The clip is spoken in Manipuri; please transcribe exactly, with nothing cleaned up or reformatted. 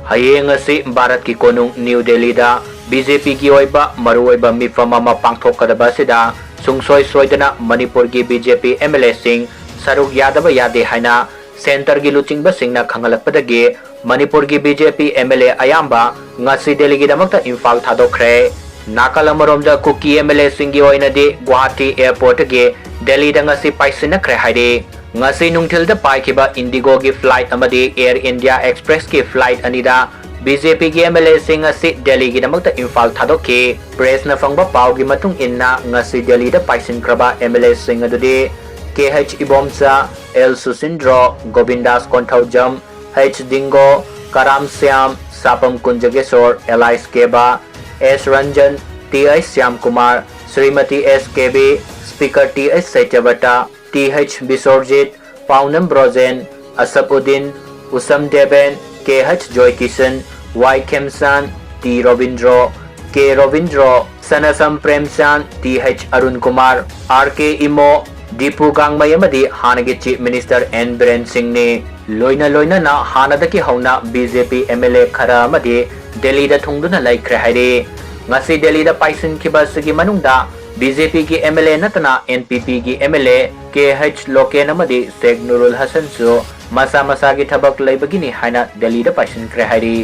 ꯍꯌꯦꯡ ꯑꯁꯤ ꯚꯥꯔꯠꯀꯤ ꯀꯣꯅꯨꯡ ꯅ꯭ꯌꯨ ꯗꯦꯜꯂꯤꯗ ꯕꯤ ꯖꯦ ꯄꯤꯒꯤ ꯑꯣꯏꯕ ꯃꯔꯨꯑꯣꯏꯕ ꯃꯤꯐꯝ ꯑꯃ ꯄꯥꯡꯊꯣꯛꯀꯗꯕ ꯑꯁꯤꯗ ꯁꯨꯡꯁꯣꯏ ꯁꯣꯏꯗꯅ ꯃꯅꯤꯄꯨꯔꯒꯤ B J P M L ꯑꯦꯁꯤꯡ ꯁꯔꯨꯛ ꯌꯥꯗꯕ ꯌꯥꯗꯦ ꯍꯥꯏꯅ ꯁꯦꯟꯇꯔꯒꯤ ꯂꯨꯆꯤꯡꯕꯁꯤꯡꯅ ꯈꯪꯍꯜꯂꯛꯄꯗꯒꯤ ꯃꯅꯤꯄꯨꯔꯒꯤ B J P M L A ꯑꯌꯥꯝꯕ ꯉꯁꯤ ꯗꯦꯜꯂꯤꯒꯤꯗꯃꯛꯇ ꯏꯝꯐꯥꯜ ꯊꯥꯗꯣꯛꯈ꯭ꯔꯦ꯫ ꯅꯥꯀꯜ ꯑꯃꯔꯣꯝꯗ ꯀꯨꯀꯤ ꯑꯦꯝ ꯑꯦꯜ ꯑꯦꯁꯤꯡꯒꯤ ꯑꯣꯏꯅꯗꯤ ꯒꯨꯋꯥꯍꯥꯇꯤ ꯑꯦꯌꯔꯄꯣꯔꯠꯇꯒꯤ ꯗꯦꯜꯂꯤꯗ ꯉꯁꯤ ꯄꯥꯏꯁꯤꯟꯅꯈ꯭ꯔꯦ ꯍꯥꯏꯔꯤ꯫ ꯉꯁꯤ ꯅꯨꯡꯊꯤꯜꯗ ꯄꯥꯏꯈꯤꯕ ꯏꯟꯗꯤꯒꯣꯒꯤ ꯐ꯭ꯂꯥꯏꯠ ꯑꯃꯗꯤ ꯑꯦꯌꯔ ꯏꯟꯗꯤꯌꯥ ꯑꯦꯛꯁꯄ꯭ꯔꯦꯁꯀꯤ ꯐ꯭ꯂꯥꯏꯠ ꯑꯅꯤꯗ ꯕꯤ ꯖꯦ ꯄꯤꯒꯤ ꯑꯦꯝ ꯑꯦꯜ ꯑꯦꯁꯤꯡ ꯑꯁꯤ ꯗꯦꯜꯂꯤꯒꯤꯗꯃꯛꯇ ꯏꯝꯐꯥꯜ ꯊꯥꯗꯣꯛꯈꯤ꯫ ꯄ꯭ꯔꯦꯁꯅ ꯐꯪꯕ ꯄꯥꯎꯒꯤ ꯃꯇꯨꯡ ꯏꯟꯅ ꯉꯁꯤ ꯗꯦꯜꯂꯤꯗ ꯄꯥꯏꯁꯤꯟꯈ꯭ꯔꯕ ꯑꯦꯝ ꯑꯦꯜ ꯑꯦꯁꯤꯡ ꯑꯗꯨꯗꯤ K H Ibomcha, L Susindro, Gobindas Konthoujam, H Dingo, Karam Shyam, Sapam Kunjakeshor, ꯑꯦꯂꯥꯏꯁ Keba, S Ranjan, T H Shyamkumar, Shrimati S Kebi, speaker T H Satyabrata, T H Bishorjit, Paonam Brojen, Asabuddin, Usam Deben, K H Joykishan, Y Khemchand, T Robindro, K Robindro, Sanasam Premchand, T H Arun Kumar, R K Imo, Dipu Gangmei ꯑꯃꯗꯤ ꯍꯥꯟꯅꯒꯤ ꯆꯤꯐ ꯃꯤꯅꯤꯁꯇꯔ ꯑꯦꯟ ꯕꯤꯔꯦꯟ ꯁꯤꯡꯅꯤ꯫ ꯂꯣꯏꯅ ꯂꯣꯏꯅꯅ ꯍꯥꯟꯅꯗꯒꯤ ꯍꯧꯅ B J P M L ꯑꯦ ꯈꯔ ꯑꯃꯗꯤ ꯗꯦꯜꯂꯤꯗ ꯊꯨꯡꯗꯨꯅ ꯂꯩꯈ꯭ꯔꯦ ꯍꯥꯏꯔꯤ꯫ ꯉꯁꯤ ꯗꯦꯜꯂꯤꯗ ꯄꯥꯏꯁꯤꯟꯈꯤꯕ ꯑꯁꯤꯒꯤ ꯃꯅꯨꯡꯗ ꯕꯤ ꯖꯦ ꯄꯤꯒꯤ ꯑꯦꯝ ꯑꯦꯜ ꯑꯦ ꯅꯠꯇꯅ ꯑꯦꯟ ꯄꯤ ꯄꯤꯒꯤ M L A K H local ꯑꯃꯗꯤ ꯁꯦꯈ ꯅꯨꯔꯨꯜ ꯍꯁꯟꯁꯨ ꯃꯁꯥ ꯃꯁꯥꯒꯤ ꯊꯕꯛ ꯂꯩꯕꯒꯤꯅꯤ ꯍꯥꯏꯅ ꯗꯦꯜꯂꯤꯗ ꯄꯥꯏꯁꯤꯟꯈ꯭ꯔꯦ ꯍꯥꯏꯔꯤ꯫